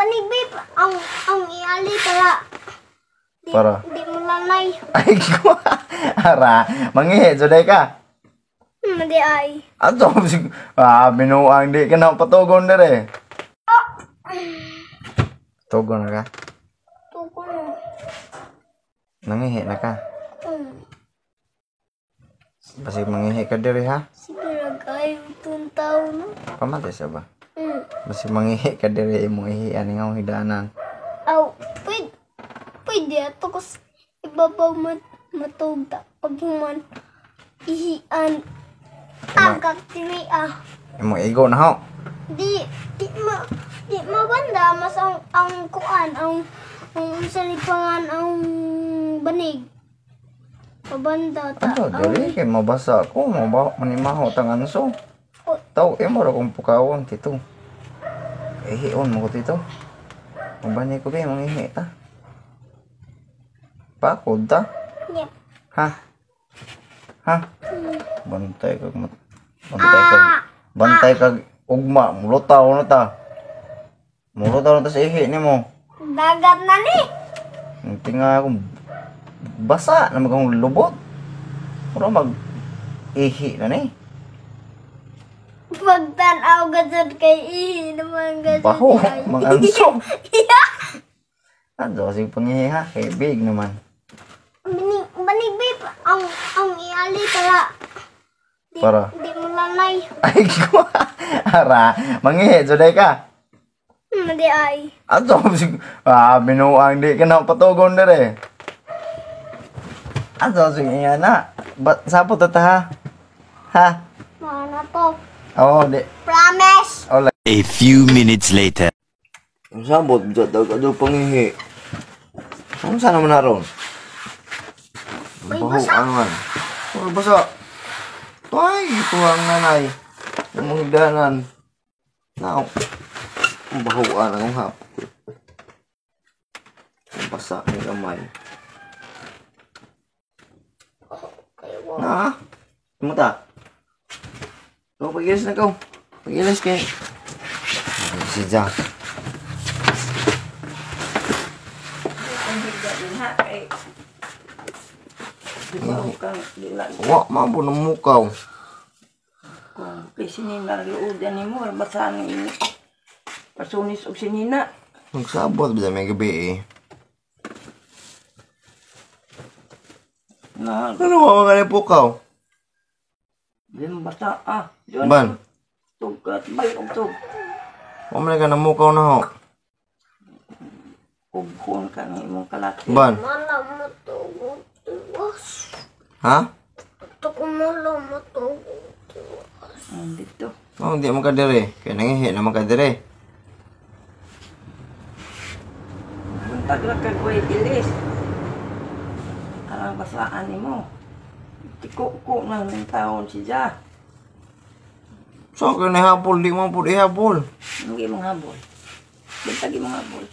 Banig babe, ang iali para di, Para? Di mo lanay. Ay ko. Ara, mangihi juday ka. Di ay. Ato ah binuang di ka na patugon dire. Tugon na ka. Tuko na. Nangihi na ka. Basig mangihi ka dire ha. Sige ra kayo itong tao no. Pamatay sa ba? Mm. Basig mangihi ka dire imong ihian nga hidanan. Aw, pwede ato ko ibabaw matug ta pag human ihian tagak diri ah. Imong igo na ho. Di mabanda mas ang kuan ang unsa ni pangan ang banig. Pabanda ta. Ano diri kay mabasa ko, maba manimaho tang anso. Oh. Taw imo ra kong pukawon tito. Ihion mo ko tito. Mabanay ko be mangihi ta. Pakod ta. Yeah. Ha? Ha? Bantay kag bantay kag bantay kag ugma mulutaw na ta. Mulutaw na ta sa ihi nimo. Dagat na ni. Ang tinga akong basa na magkong lubot. Mura mag ihi na ni. Pagtan-aw gajud kay ihi naman gajud. Baho, ay. mga anso. Ano kasi pangihi ha? Kay big naman. Banig babe, ang iali para di, Para? Di mo lanay. Ay ko. Ara, mangihi juday ka. Di ay. Ato ah binuang di ka na patugon dire. Ato sige nga na. Ba, sapot ta ha. Ha? Mana to. Oo, di. Promise. Oh, A few minutes later. Sabot jud daw ka pangihi. Ano sana man naron? Uy, Baho basa. ano man. Uy, basa. Tay, ito ang nanay. Imong higdanan. Now. Ang bahuan ang hapon. Ang basa ang gamay. Na. Tumuta. Oh, pagilis na ko. Pagilis kay. Si Jack. Ang higa din ha kay di ba kang di na Wa man po ng mukaw. Kung kay sinina luodan nimo basahan ni pasunis og sinina. Nagsabot ba may gabi eh. Na Ano ba mga ni pukaw? di mo basa ah. Diyon, Ban, tug at bay og tug. wa man ka namukaw na ho. Kubhon ka ng imong kalaki. Ban, Mala mo to. Tiwas. ha? Ito ko mala mo to. Tiwas. Ang dito. Oh, hindi mo ka dire. Kaya nangihi naman ka dire. Buntag ra kag way bilis. Arang basaan nimo. Tiko ko na ng taon si Ja. So, kaya nahapol, di mo po ihabol. Hindi mong habol. Buntag imong habol.